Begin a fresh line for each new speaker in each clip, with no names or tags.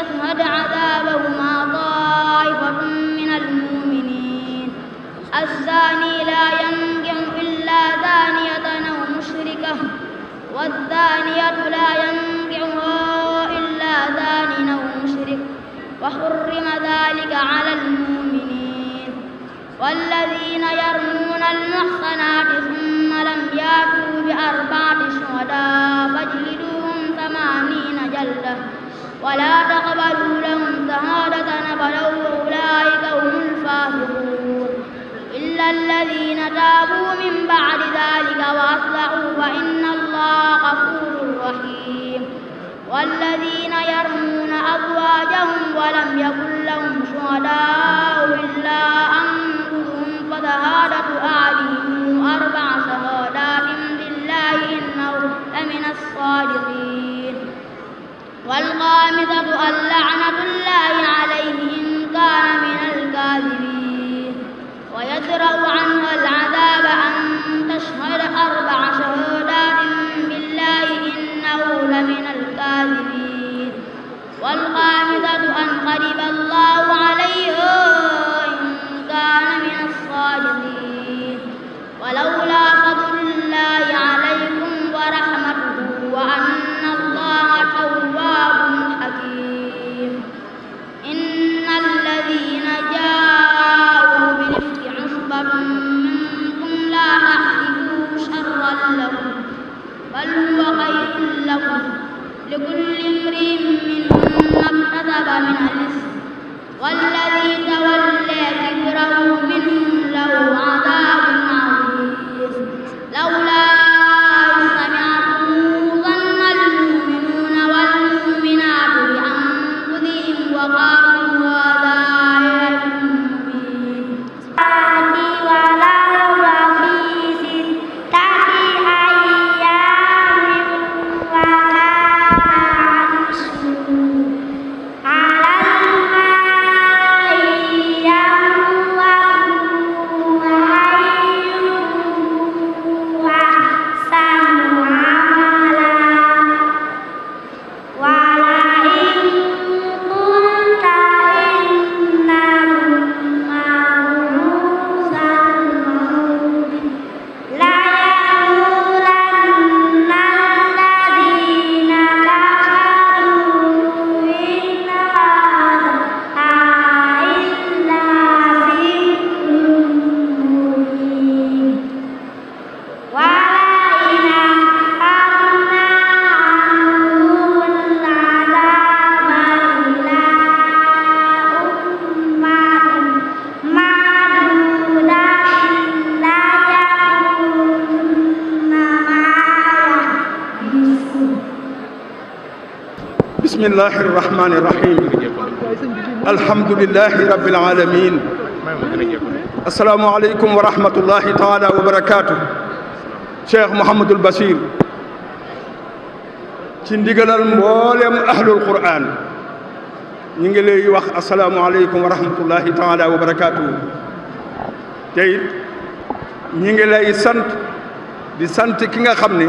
وليشهد عذابهما طائفة من المؤمنين. الزاني لا ينكح إلا زانية أو مشركة، والزانية لا ينكحها إلا زان أو مشرك، وحرم ذلك على المؤمنين. والذين يرمون المحصنات ثم لم يأتوا بأربعة شهداء فاجلدوهم 80 جلدة ولا تقبلوا لهم شهادة أبدا وأولئك هم الفاسقون. إلا الذين تابوا من بعد ذلك وأصلحوا فإن الله غفور رحيم. والذين يرمون أزواجهم ولم يكن لهم شهداء إلا أنفسهم فشهادة أحدهم 4 شهادات بالله إنه لمن الصادقين. والخامسة أن لعنة الله عليه إن كان من الكاذبين. ويدرأ عنها العذاب أن تشهد 4 شهادات بالله إنه لمن الكاذبين. والخامسة أن غضب الله عليه إن كان من الصادقين. ولولا فضل الله عليكم ورحمته وأن الله تواب حكيم. إن الذين جاءوا بالإفك عصبة منكم لا تحسبوه شرا لكم بل هو خير لكم، لكل امرئ منهم ما اكتسب من الإثم، والذي تولى كبره منهم له عذاب عظيم. لولا إذ سمعتموه ظن المؤمنون والمؤمنات بأنفسهم وقالوا هذا إفك مبين.
بسم الله الرحمن الرحيم. الحمد لله رب العالمين. السلام عليكم ورحمة الله تعالى وبركاته. Cheikh Mouhamadul Bachir ci ndigalal mboolem ahlul Qur'an ñu ngi lay wax asalaamu aleykum wa rahmatullahi taala wa barakaatuhu. te it ñu ngi lay sant di sant ki nga xam ne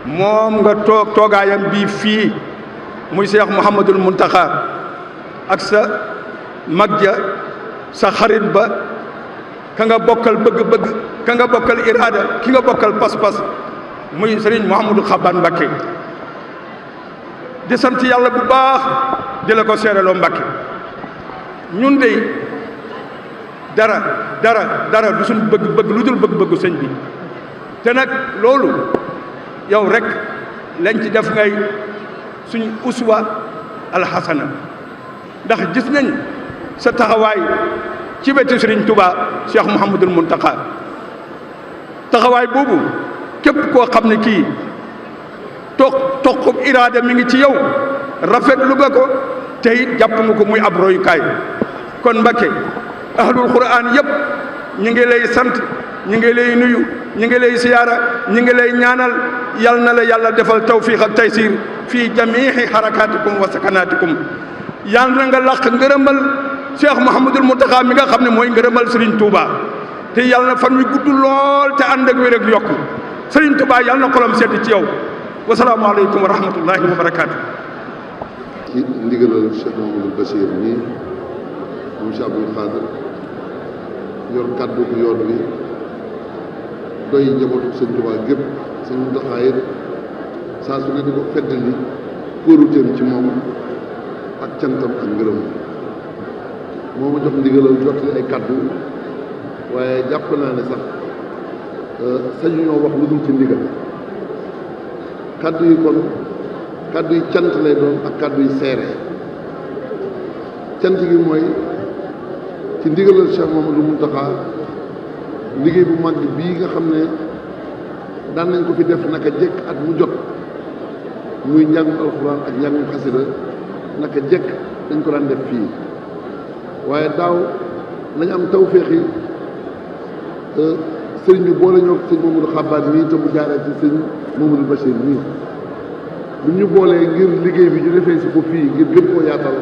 moom nga toog toogaayam bii fii muy Cheikh Mouhamadul Muntaxa ak sa mag ja sa xarit ba ka nga bokkal bëgg-bëgg ka nga bokkal iraada ki nga bokkal pas-pas muy Serigne Mouhamadou Xaban Mbakke di sant yàlla bu baax di la ko seeraloo Mbakke ñun de dara du suñ bëgg-bëgg lu dul bëgg-bëggu sëñ bi te nag loolu yow rek lañ ci def ngay suñ uswa alxasana ndax gis nañ sa taxawaay ci wetu Sëriñ Tuubaa Cheikh Mouhamadul Muntaxa taxawaay boobu képp koo xam ne kii toqub iraada mi ngi ci yow rafetlu nga ko te it jàpp nga ko muy ab royukaay. kon Mbakke ahlul Qur'an yëpp ñu ngi lay sant ñu ngi lay nuyu ñu ngi lay siyaara ñu ngi lay ñaanal yal na la yàlla defal tawfiq ak taysir fii jamiihi harakatikum wa sakanatikum. yal na nga laq ngërëmal Cheikh Mouhamadul Mountakha mi nga xam ne mooy ngërëmal Serigne Touba te yal na fan wi gudd lool te ànd ak wér ak yokku Serigne Touba yal na xolam sedd ci yow wasalaamualeykum wa rahmatullahi wa barakaatu.
ci ndigalal Cheikh Mamadou Bachir nii moom Cheikh Abdoul Khadir yor kàddu ko yoon wi doy njabootu sëñ Tuubaa gépp sëñ Muntaxaa it saa su ne di ko feddali kóoruteem ci moom ak cantam ak ngërëm moo ma jox ndigalal jottali ay kàddu waaye jàpp naa ne sax sañu ñoo wax lu dul ci ndigal kàddu yi kon kàddu yi cant lay doon ak kàddu yi seere cant gi mooy ci ndigalal Cheikh Mamadou Muntaxaa liggéey bu mag bii nga xam ne daan nañ ko fi def naka jekk at mu jot muy njàngum alxuraan ak njàngum xasida naka jekk dañ ko daan def fii waaye daaw nañ am tawféexi sëriñ bi boole ñoo sëñ Mamadou Xabaat mii te mu jaaree ci sëñ Mamadou Bachir mii bu ñu boolee ngir liggéey bi ñu defee si ko fii ngir gën koo yaatal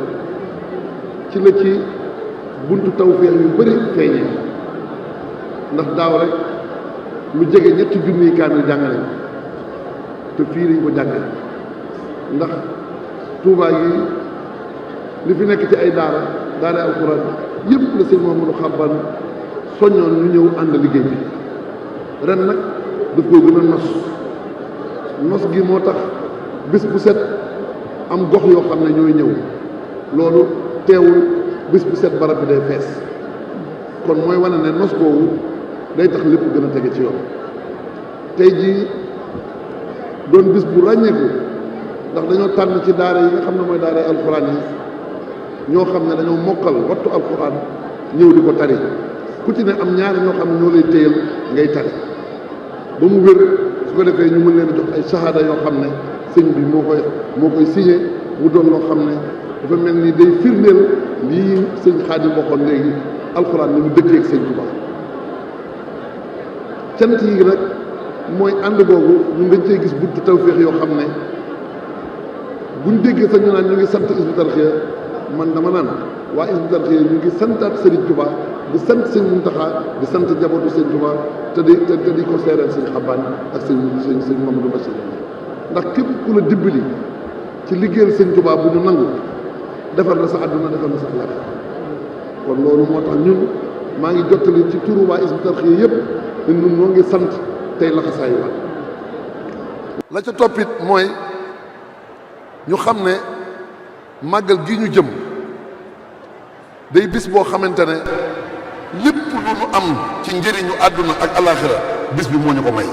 ci la ci buntu tawféex yu bëri feeñee ndax daaw rek lu jege ñetti junniy kaamil jàngale te fii lañ ko jàngale ndax Tuubaa gi li fi nekk ci ay daara alxuraan yëpp la sëñ Mamadou Xabaat soññoon ñu ñëw ànd liggéey bi ren nag daf koo gën a nos gi moo tax bis bu set am gox yoo xam ne ñooy ñëw loolu teewul bis bu set barab bi day fees kon mooy wane ne nos googu day tax lépp gën a tege ci yoon tey jii doon bis bu ràññeeku ndax dañoo tànn ci daara yi nga xam ne mooy daara alxuraan yi ñoo xam ne dañoo mokkal wattu alxuraan ñëw di ko tari ku ci ne am ñaari ñoo xam ne ñoo lay téyal ngay tari ba mu wér su ko defee ñu mën leen jox ay shahada yoo xam ne sëñ bi moo koy signé mu doon loo xam ne dafa mel ni day firndeel lii sëñ Xaadim waxoon léegi alxuraan ni mu dëkkee ak sëñ Tuubaa cant yi nag mooy ànd boobu ñun dañ cey gis buntu tawféex yoo xam ne buñ déggee sax ñu naan ñu ngi sant Hizbut Tarqiyyah man dama naan waa Hizbut Tarqiyyah ñu ngi santaat Sëriñ Tuubaa di sant sëñ Muntaxaa di sant njabootu sëñ Tuubaa te di ko seereel sëñ Xabaan ak sëñ Mamadou Bachir ndax képp ku la dimbali ci liggéeyal sëñ Tuubaa bu ñu nangu defar na sa àdduna defar na sa àllaaxira kon loolu moo tax ñun maa ngi jottali ci turu waa Hizbut Tarqiyyah yëpp ne ñun noo ngi sant tey laxasaayu waat la ca toppit mooy ñu xam ne màggal gi ñu jëm day bis boo xamante ne lépp lu ñu am ci njëriñu àdduna ak alaaxira bis bi moo ñu ko may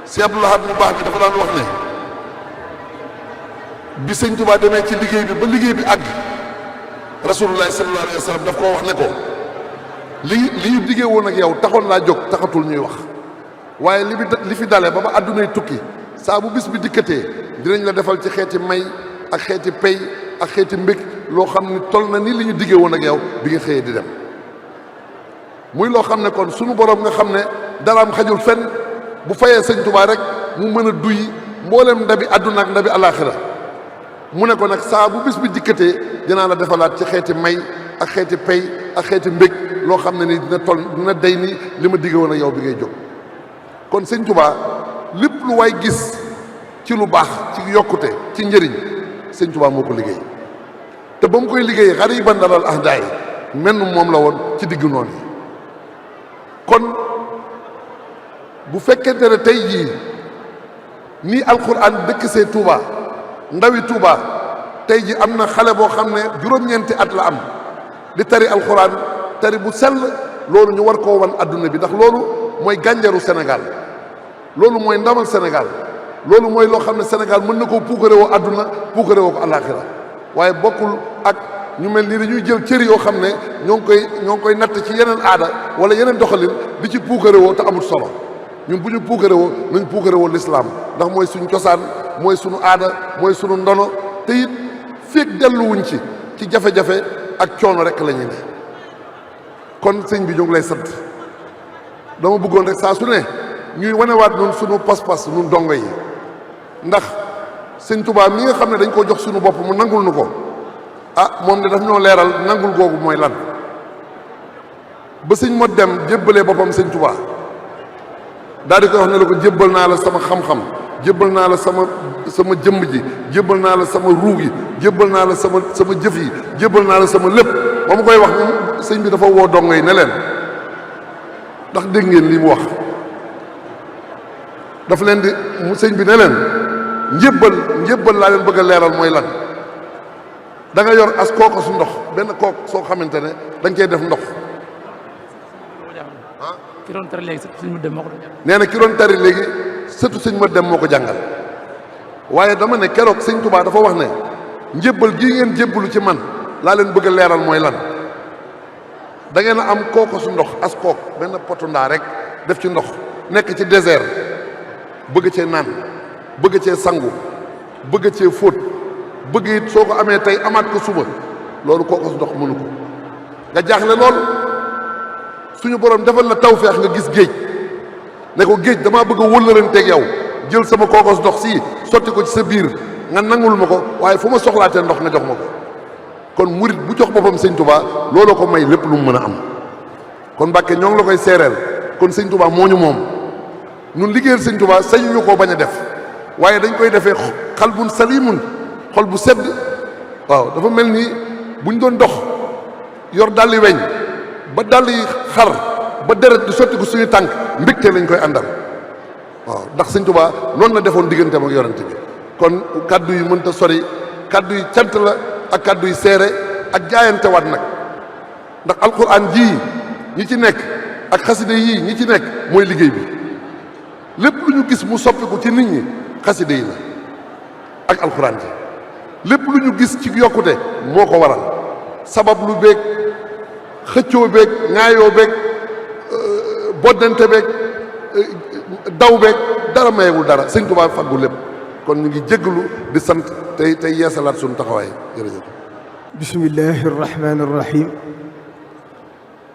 Sëñ Abdou Lahad mu baax bi dafa daan wax ne bi sëñ Tuubaa demee ci liggéey bi ba liggéey bi àgg rasulullahi sallallahu alayhi wa sallam daf koo wax ne ko li ñu diggee woon ak yow taxoon laa jóg taxatul ñuy wax waaye li fi dale ba àddunay tukki saa bu bis bi dikkatee dinañ la defal ci xeeti may ak xeeti pay ak xeeti mbég loo xam ni toll na ni li ñu diggee woon ak yow bi nga xëyee di dem muy loo xam ne kon sunu borom nga xam ne daraam xajul fenn bu fayee sëñ Tuubaa rek mu mën a duy mboolem ndabi àdduna ak ndabi alaaxira mu ne ko nag saa bu bis bi dikkatee dinaa la defalaat ci xeeti may ak xeeti pay ak xeeti mbég loo xam ne ni dina day ni li ma diggee woon ak yow bi ngay jóg kon sëñ Tuubaa lépp lu waay gis ci lu baax ci yokkute ci njëriñ sëñ Tuubaa moo ko liggéey te ba mu koy liggéey xariban alal ahdaay menn moom la woon ci diggu noonu yi kon bu fekkente ne tey jii nii alxuraan dëkk see Touba ndawi Touba tey ji am na xale boo xam ne juróom-ñeenti at la am di tari alxuraan tari bu sell loolu ñu war koo wan adduna bi ndax loolu mooy gànjaru Sénégal loolu mooy ndamal Sénégal loolu mooy loo xam ne Sénégal mën na koo puukare woo adduna puukare woo ko àllaaxira waaye bokkul ak ñu mel ni dañuy jël cër yoo xam ne ñoo ngi koy natt ci yeneen aada wala yeneen doxalin di ci puukare woo te amul solo ñun bu ñu puukare woo nañ puukare woo lislaam ndax mooy suñ cosaan mooy sunu aada mooy sunu ndono te it feeg delluwuñ ci jafe-jafe ak coono rek la ñuy ne kon sëñ bi ñu ngi lay sant dama bëggoon rek saa su ne ñuy wanewaat ñun sunu pas-pas ñun dongo yi ndax sëñ Tuubaa mi nga xam ne dañ ko jox sunu bopp mu nangul nu ko moom de daf ñoo leeral nangul googu mooy lan ba sëñ Mot Dem jébbalee boppam sëñ Tuubaa daal di koy wax ne la ko jébbal naa la sama xam-xam jébbal naa la sama jëmm ji, jébbal naa la sama ruu gi, jébbal naa la sama jëf yi, jébbal naa la sama lépp. ba mu koy wax moom sëñ bi dafa woo dongo yi ne leen ndax dégg ngeen li mu wax. daf leen di sëñ bi ne leen njébbal laa leen bëgg a leeral mooy lan. da nga yor as kooko su ndox, benn kook soo xamante ne dañ koy def ndox.
ki doon tari léegi sëñ ma dem moo ko doon jàngal.
nee na ki doon tari léegi sëtu sëñ ma dem moo ko jàngal. waaye dama ne keroog sëñ Tuubaa dafa wax ne njébbal gii ngeen jébbalu ci man laa leen bëgg a leeral mooy lan. da ngeen a am kooko su ndox as kook benn potu ndaa rek def ci ndox, nekk ci désert, bëgg cee naan, bëgg cee sangu, bëgg cee fóot, bëgg it soo ko amee tey amaat ko suba. loolu kooko su ndox mënu ko. nga jaaxle lool suñu borom defal la tawfeex nga gis géej ne ko géej damaa bëgg a wëllalanteeg yow, jël sama kooko su ndox sii sotti ko ci sa biir nga nangul ma ko, waaye fu ma soxlaatee ndox nga jox ma ko. kon murit bu jox boppam sëñ Touba looloo ko may lépp lu mu mën a am. kon Mbàkke ñoo ngi la koy seereel kon sëñ Touba moo ñu moom. ñun liggéeyal sëñ Touba sañu ñu koo bañ a def, waaye dañ koy defee xalbun salimun, xol bu sedd. waaw dafa mel ni buñ doon dox yor dàlli weñ ba dàll yi xar ba deret di sotti ko suñu tànk, mbégte lañ koy àndal. waaw ndax sëñ Touba noonu la defoon digganteem ak yorante bi. kon kaddu yi mënta sori, kaddu yi cant la ak kaddu yi seere ak jaayante waat nag. ndax alquran jii ñi ci nekk ak xaside yii ñi ci nekk mooy liggéey bi. lépp lu ñu gis mu soppiku ci nit ñi xaside yi la ak alquran ji. lépp lu ñu gis ci yokkute moo ko waral. sabab lu beeg xëccoo beeg ŋaayoo beeg boddante beeg daw beeg dara mayewul dara sëñ Tuubaa faggu lépp. kon ñu ngi jégalu di sant tey yeesalaat suñu taxawaay. jërëjëf.
bismillahi arrahmani arrahim.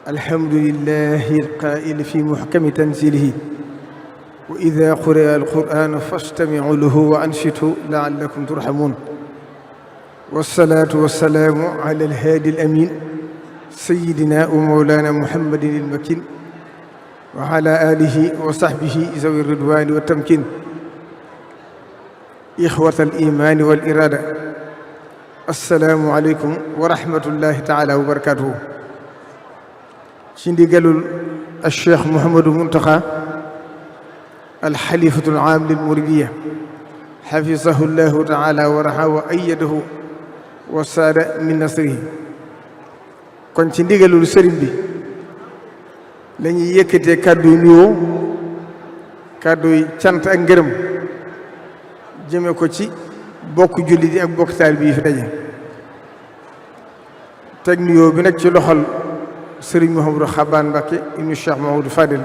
alhamdulillahi alqaa'ili fi muhkami tanzilihi wa idha quri'a alqur'anu fastami'u lahu wa ansitu la'allakum turhamun. wassalatu wassalamu ala alhadi alamin sayyidina wa mawlana muhammadin almakin wa ala alihi wa sahbihi zawi ridwani wa tamkin. ixwata al-imaani wal iraada assalaamu aleykum wa rahmatullahi taala wa barakaatuhu. ci ndigalul Cheikh Mouhamadou Mountakha alxalifatul aam lil muridiyya xafisahu llahu taala wa raha wa ayyadahu wa saada min nasrihi. kon ci ndigalul sëriñ bi la ñuy yëkkatee kàddu yu nuyoo, kàddu yi cant ak ngërëm jëme ko ci bokk jullit yi ak bokk taalibe yi fi daje. teg nuyoo bi nag ci loxol sëriñ Mouhamadou Xabaan Mbakke ibnu Cheikh Mahamadou Fadel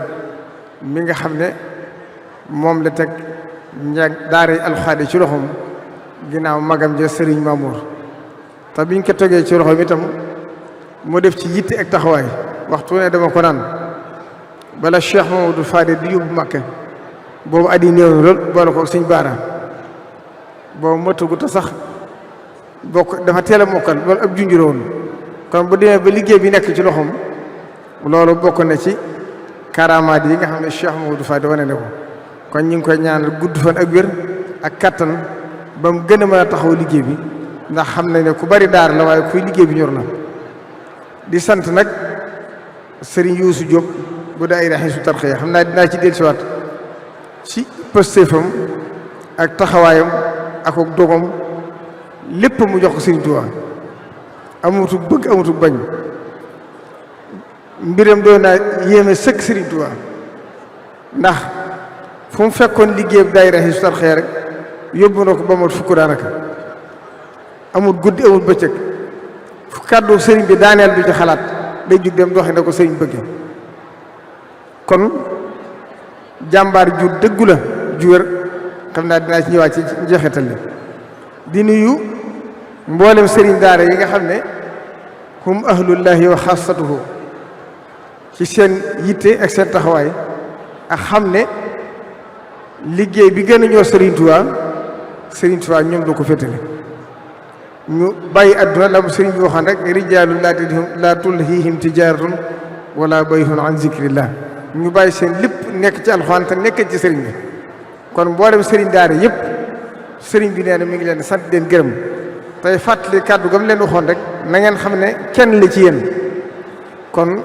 mi nga xam ne moom la teg daara alxaadi ci loxoom ginnaaw magam ja sëriñ Mamour. te biñ ko tegee ci loxoom itam mu def ci yitte ak taxawaay. waxtu ne dama ko naan bala Cheikh Mahamadou Fadel di yóbbu Màkka boobu at yi néew na lool boole ko suñ baara boobu matagut a sax bokk dafa teel a mokkal loolu ab junjuró woon. kon bu demee ba liggéey bi nekk ci loxoom loolu bokk na ci karamaat yi nga xam ne Cheikh Mamadou Fadel wane ne ko. kon ñu ngi koy ñaanal gudd fan ak wér ak kattan ba mu gën a mën a taxaw liggéey bi, ndax xam nañ ne ku bari daar la waaye kuy liggéey bi ñor na. di sant nag Serigne Youssou Diop bu daayira Hizbut Tarqiyyah, xam naa dinaa ci dellusiwaat ci pëstéefam ak taxawaayam ak dogam lépp mu jox ko Serigne Touba. amutuk bëgg amutuk bañ, mbiram doon naa yéeme sëkk Serigne Touba. ndax fu mu fekkoon liggéeyam daayira Hizbut Tarqiyyah rek yóbbu na ko ba mot fukk daanaka. amul guddi amul bëccëg fu kàddu sëriñ bi daaneel du ci xalaat day jug dem doxi na ko sëriñ bëgg. kon jàmbaar ju dëggu la ju wér, xam naa dinaa ci ñëwaat ci njeexital li. di nuyu mboolem sëriñ daara yi nga xam ne hum ahlullahi wa xaasatuhu ci seen yitte ak seen taxawaay ak xam ne liggéey bi gën a ñoo Serigne Touba ñoom doo ko féetale. ñu bàyyi adduna la mu Serigne bi waxoon rek rijaalu laa tulhiihim tijaaratun wala bay'un an zikrillah. ñu bàyyi seen lépp nekk ci alxuraan te nekk ci Serigne bi kon mboolem sëriñ daara yëpp sëriñ bi nee na mi ngi leen sant leen gërëm tey fàttali kàddu gam leen waxoon rek na ngeen xam ne kenn la ci yéen kon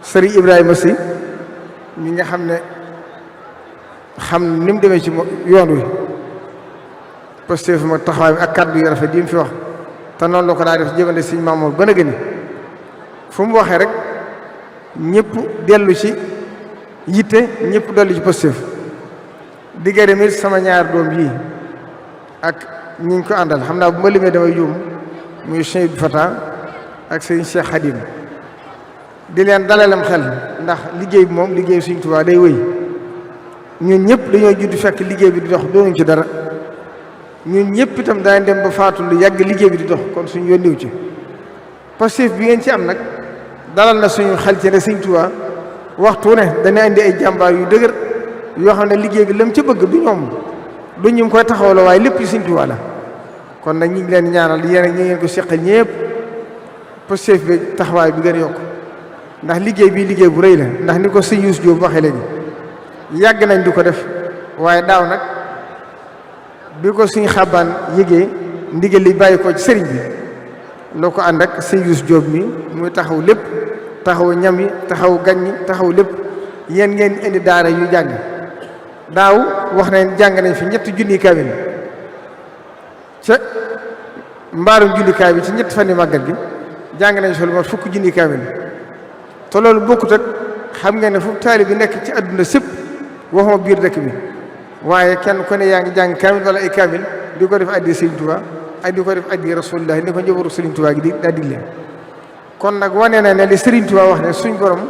sëriñ Ibrahima Sy mi nga xam ne ni mu demee ci yoon wi Pastef ma taxawaay bi ak kàddu yu rafet yi mu fi wax te noonu la ko daa def jëmale Sëriñ Mamour ba na gëni fu mu waxee rek ñëpp dellu ci yitte ñëpp dellu ci Pastef di gërëm it sama ñaar doom yi ak ñi ñu ko àndal xam naa bu ma limee damay juum muy Cheikh Abdou Fatah ak Serigne Cheikh Khadim di leen dalalam xel ndax liggéey bi moom liggéey Sëriñ Tuubaa day wéy ñun ñëpp dañoo judd fekk liggéey bi di dox doonuñ ci dara ñun ñëpp itam daañu dem ba faatu lu yàgg liggéey bi di dox kon suñu yónniw ci Pastef bi ngeen ci am nag dalal na suñu xel ci ne Sëriñ Tuubaa waxtu ne dana indi ay jàmbaar yu dëgër yoo xam ne liggéey bi lam ca bëgg du ñoom du ñu koy taxaw la waaye lépp ci Sëriñ Tuubaa la kon nag ñu ngi leen ñaanal yéen ñi ngeen ko seqal ñëpp Pastef bi taxawaay bi gën a yokk ndax liggéey bii liggéey bu rëy la ndax ni ko sëñ Youssou Diop waxee léegi yàgg nañ di ko def waaye daaw nag bi ko suñ xabaan yëgee ndigal li bàyyi ko ci sëriñ bi loo ko ànd ak sëñ Youssou Diop mi muy taxaw lépp taxaw ñam yi taxaw gan ñi taxaw lépp yéen ngeen indi daara yu jàng daaw wax nañ jàng nañ fi 3 junni kaamil ca mbaarum jullikaay bi ci 3 fan yi màggal gi jàng nañ fi lu mat 10 junni kaamil te loolu bokkut ak xam ngeen ne fu taali bi nekk ci àdduna sépp waxuma biir dëkk bi waaye kenn ku ne yaa ngi jàng kaamil wala ay kaamil di ko def addi Sëriñ Tuubaa ak di ko def addi Rasulullah ni ko njëbaru Sëriñ Tuubaa gi daa digle kon nag wane na ne li Sëriñ Tuubaa wax ne suñ borom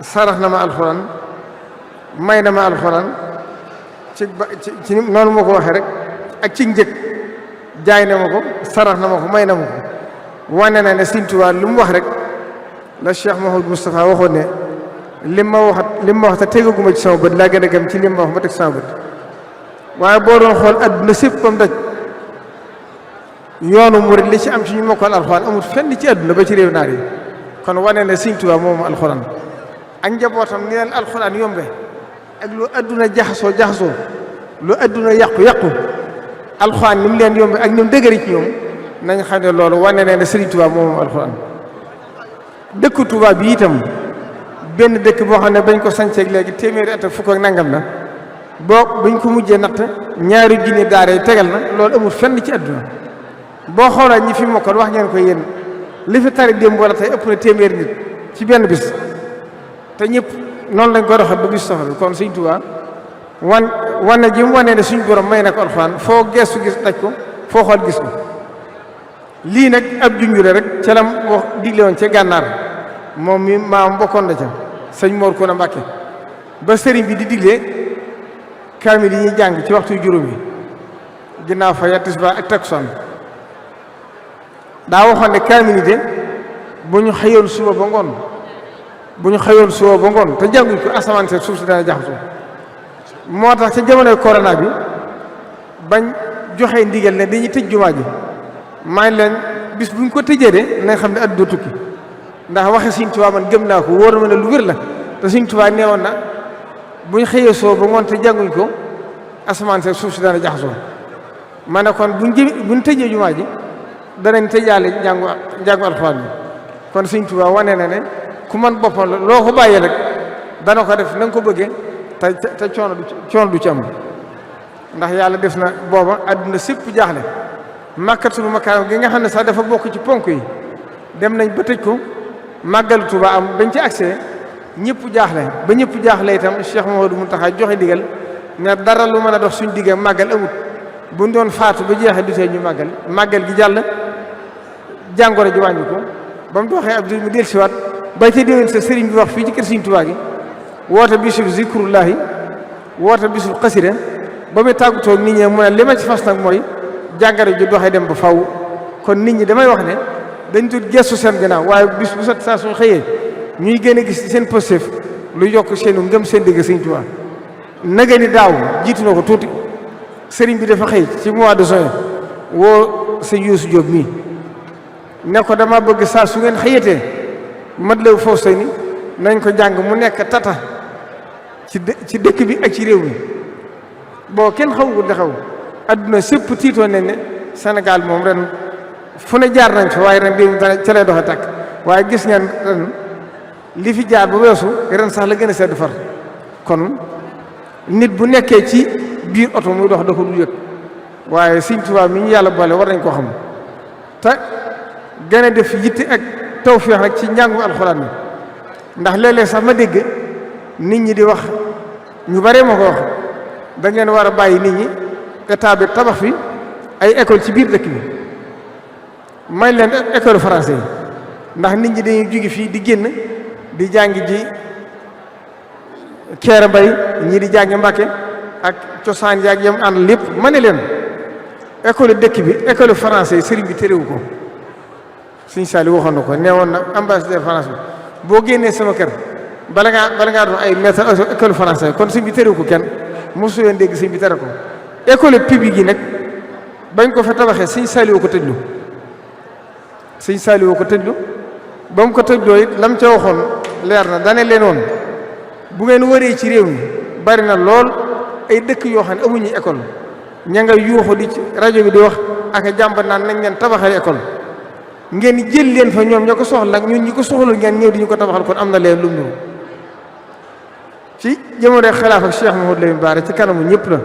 sarax na ma alxuraan may na ma alxuraan ci noonu moo ko waxee rek ak ci njëkk jaay na ma ko sarax na ma ko may na ma ko wane na ne Sëriñ Tuubaa lu mu wax rek la Cheikh Mouhamadou Moustapha waxoon ne lim ma wax te tegaguma ci sama bët laa gën a gëm ci lim ma wax ma teg sama bët waaye boo doon xool adduna sépp bam daj yoonu murid li ci am ci ñu mokkal alxuraan amul fenn ci adduna ba ci réew naar yi kon wane ne Sëriñ Tuubaa moom alxuraan ak njabootam ni leen alxuraan yombe ak lu adduna jaxasoo lu adduna yàqu alxuraan ni mu leen yombe ak ñoom dëgëri ci ñoom nañ xam ne loolu wane ne Sëriñ Tuubaa moom alxuraan dëkku Tuubaa bi itam benn dëkk boo xam ne bañ ko sañceeg léegi téeméeri at ak fukk ak nangam la boo buñ ko mujjee natt 2 junni daara yi tegal na loolu amul fenn ci àdduna boo xoolee ñi fi mokkal wax ngeen ko yéen li fi tari démb wala tey ëpp na téeméeri nit ci benn bis te ñëpp noonu lañ ko doxal ba bis soxla bi kon Sëriñ Tuubaa wane ji mu wane ne suñ borom may na ko alxuraan foo geestu gis daj ko foo xool gis ko lii nag ab junjure rek ca lam wax digle woon ca gànnaar moom mi maam bokkoon na ca sëñ Mor Kuna Mbàkke ba sëriñ bi di digle kaamil yi ñuy jàng ci waxtu juróom yi ginnaaw fa tisbaar ak takkusaan daa waxoon ne kaamil yi de bu ñu xëyoon suba ba ngoon te jànguñ ko asamaan seet suuf si dana jaxasoo moo tax ca jamonoy corona bi bañ joxe ndigal ne dañuy tëj jumaa ji maa ngi leen bis buñ ko tëjee de nañ xam ne àdduna tukki ndax waxe Sëriñ Tuubaa man gëm naa ko wóor na ma ne lu wér la te Sëriñ Tuubaa neewoon na buñ xëyee soo ba ngoon te jànguñ ko asamaan seet suuf si dana jaxasoo ma ne kon buñ tëjee jumaa ji danañ tëjaale njàngu alxuraan bi kon Sëriñ Tuubaa wane na ne ku man boppam la loo ko bàyyee rek dana ko def na nga ko bëggee te coono du ci am ndax yàlla def na booba àdduna sépp jaaxle màkkatul makaam gi nga xam ne sax dafa bokk ci ponk yi dem nañ ba tëj ko màggalu Tuubaa am bañ ci accès ñëpp jaaxle ba ñëpp jaaxle itam Cheikh Mouhamadou Mountakha joxe digal ne dara lu mën a dox suñ digga màggal amut buñ doon faatu ba jeexee du tee ñu màggal gi jàll jàngoro ji wàññi ko ba mu doxee ab mu del siwaat ba ca déwén sa sëriñ bi wax fii ci kër Sëriñ Tuubaa gi woote bisul zikrullahi woote bisul xasida ba muy tàggatoo nit ñi mu ne li ma ci fas nag mooy jàngoro ji doxee dem ba faw kon nit ñi damay wax ne dañ tut gestu seen gannaaw waaye bis bu set saa suñ xëyee ñuy gën a gis seen Pastef lu yokk seenu ngëm seen digg Sëriñ Tuubaa naga ni daaw jiitu na ko tuuti sëriñ bi dafa xëy ci mois de juin woo sëñ Youssou Diop mii ne ko dama bëgg saa su ngeen xëyatee Matlaboul Fawzayni nañ ko jàng mu nekk tata ci dëkk bi ak ci réew mi boo kenn xamul li xew adduna sépp tiitoon nañ ne Sénégal moom ren fu ne jaar nañ fa waaye ren bii ca lay doxe tàkk waaye gis ngeen ren li fi jaar ba weesu ren sax la gën a sedd far kon nit bu nekkee ci biir oto muy dox da ko du yëg waaye Sëriñ Tuubaa mi ñu yàlla boole war nañ koo xam te gën a def yitte ak tawfeex rek ci njàngu alxuraan mi ndax léeg-léeg sax ma dégg nit ñi di wax ñu bare ma ko wax da ngeen war a bàyyi nit ñi état bi tabax fi ay école ci biir dëkk bi may leen école français yi ndax nit ñi dañuy jóge fii di génn di jàngi ji Kéré Mbay ñii di jàngi Mbàkke ak cosaan yaag yam ànd lépp ma ne leen école dëkk bi école français sëriñ bi téréwu ko Sëriñ Saliou waxoon na ko nee woon na ambassadeur France bi boo génnee sama kër bala ngaa doon ay maître école français kon sëriñ bi téréwu ko kenn mosu leen dégg sëriñ bi tere ko école publique yi nag bañ ko fa tabaxee Sëriñ Saliou ko tëjlu Sëriñ Saliou ko tëjlu ba mu ko tëjloo it lam ca waxoon leer na dane leen woon bu ngeen wëree ci réew mi bari na lool ay dëkk yoo xam ne amuñu école ña nga yuuxu di ci rajo bi di wax ak jàmbat naan nañ leen tabaxal école ngeen jël leen fa ñoom ñoo ko soxla ñun ñi ko soxlul ngeen ñëw di ñu ko tabaxal kon am na leen lu mu ci jamono xilaaf ak Cheikh Mouhamadou Lamine Bara ci kanamu ñëpp la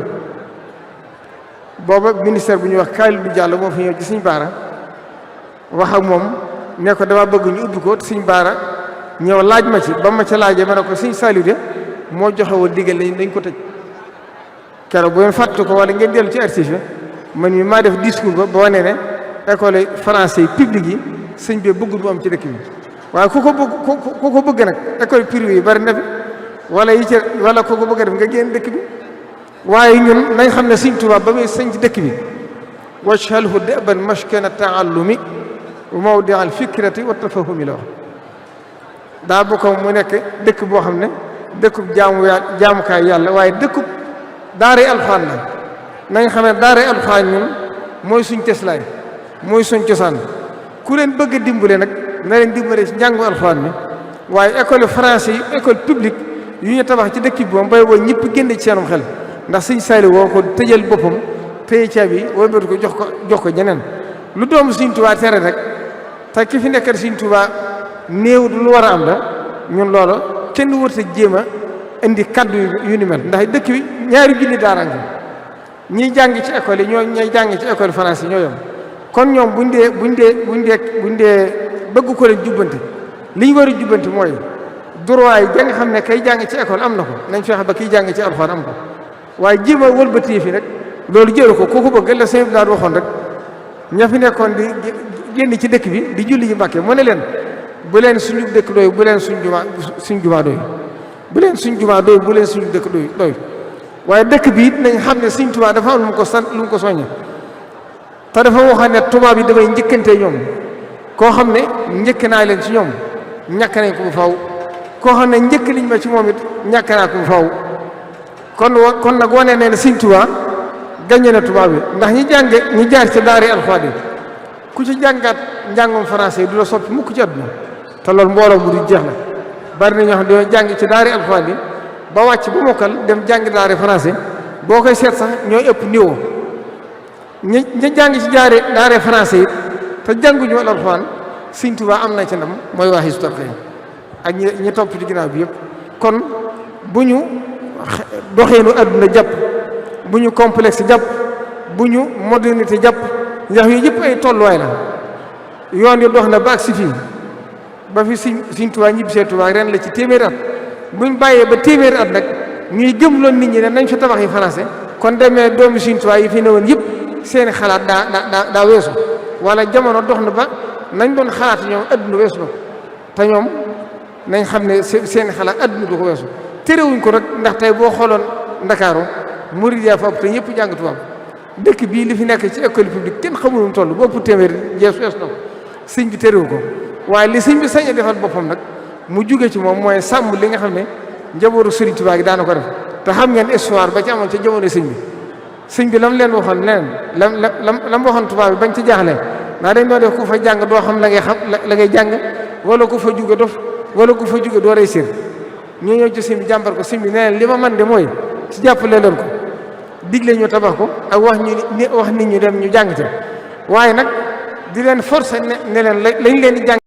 booba ministère bu ñuy wax Kalidou Diallo moo fi ñëw ci Sëriñ Bara wax ak moom ne ko dama bëgg ñu ubbi ko Sëriñ Bara ñëw laaj ma ci ba ma ca laajee ma ne ko Sëriñ Saliou de moo joxe woon digal dañ ko tëj keroog bu ngeen fàttali ko wala ngeen dellu ci archive man mi maa def discours ba boo nee ne école français publique yi sëñ bi bëggul mu am ci dëkk bi waaye ku ko bëgg nag école privée yi bari na fi wala yi ci wala ku ko bëgg a def nga génn dëkk bi waaye ñun nañ xam ne Sëriñ Tuubaa ba muy sëñ ci dëkk bi waj'alhu da'ban maskana ta'allumi wa mawdi'a al-fikrati wa tafahumi la wax daa bokk mu nekk dëkk boo xam ne dëkkub jaamukaay yàlla waaye dëkkub daaray alxuraan la nañ xam ne daaray alxuraan ñun mooy suñ teslaay mooy suñ cosaan ku leen bëgg a dimbale nag na leen dimbale ci njàngu alxuraan mi waaye école français yi école publique yu ñu tabax ci dëkk bi moom bay boo ñëpp génne ci seenum xel ndax Sëriñ Saliou woo ko tëjal boppam téye caabi wëlbati ko jox ko ñeneen lu doomu Sëriñ Tuubaa tere rek te ki fi nekkal Sëriñ Tuubaa néew lu war a am la ñun loolu kenn wërta jéem a indi kaddu yu ni mel ndax dëkk bi ñaari junni daara ñiy jàng ci école yi ñooy jàng ci école français ñoo yom kon ñoom buñ dee bëgg ko leen jubbante li ñu war a jubbante mooy droit yi nga xam ne kay jàng ci école am na ko nañ fexe ba kiy jàng ci alxuraan am ko waaye jéem a wëlbati fi rek loolu jëru ko ku ko bëgg la sëñ bi daal waxoon rek ña fi nekkoon di génn ci dëkk bi di julli ji Mbàkke mu ne leen bu leen suñu dëkk doy bu leen suñ jumaa doy bu leen suñ jumaa doy bu leen suñu dëkk doy waaye dëkk bi it nañ xam ne Sëriñ Tuubaa dafa am lu mu ko sant lu mu ko soññe te dafa waxoon ne tubaab yi damay njëkkante ñoom koo xam ne njëkk naa leen ci ñoom ñàkk nañ ko bu faw koo xam ne njëkk liñ ma ci moom it ñàkk naa ko bu faw kon nag wane ne Sëriñ Tuubaa gañe na tubaab yi ndax ñi jaar ci daari alxuraan yi ku ci jàngaat njàngum français du la soppi mukk ci àdduna te loolu mbooloo mu du jeex la bari na ñoo xam ne dañoo jàng ci daari alxuraan yi ba wàcc ba mokkal dem jàng daari français boo koy seet sax ñooy ëpp niveau ñi jàng ci daari français yi te jànguñu alxuraan Sëriñ Tuubaa am na ci ndam mooy waa Hizbut Tarqiyyah ak ñi topp ci ginnaaw bi yëpp kon bu ñu doxeenu àdduna jàpp bu ñu complexe jàpp bu ñu modernité jàpp ndax yooyu yëpp ay tolluwaay la yoon yi dox na ba ak si fii ba fi Sëriñ Tuubaa ñibbisee Tuubaa ren la ci téeméeri at buñ bàyyee ba téeméeri at nag ñuy gëmloon nit ñi ne nañ fa tabax yi français kon demee doomi Sëriñ Tuubaa yi fi newoon yëpp seeni xalaat daa weesu wala jamono dox na ba nañ doon xalaat ñoom adduna weesu na te ñoom nañ xam ne seeni xalaat adduna du ko weesu terewuñ ko rek ndax tey boo xooloon Ndakaaru murid yaa fa ëpp te ñëpp jàng tubaab dëkk bii li fi nekk ci école publique kenn xamul mu toll bopp téeméer weesu na ko sëñ bi terewu ko waaye li sëñ bi sañ a defal boppam nag mu jóge ci moom mooy sàmm li nga xam ne njabootu Sëriñ Tuubaa gi daana ko def te xam ngeen histoire ba ci amoon ca jamono sëñ bi lam leen waxoon leneen lam waxoon tubaab bi bañ ci jaaxle ndax dañ doon def ku fa jàng doo xam la ngay jàng wala ku fa jóge dof wala ku fa jóge doo réussir ñoo ñëw ci sëñ bi jàmbar ko sëñ bi nee li ma man de mooy ci jàppale leen ko digle ñu tabax ko ak wax nit ñu dem ñu jàng ca waaye nag di leen forcer ne leen lañ leen di jàng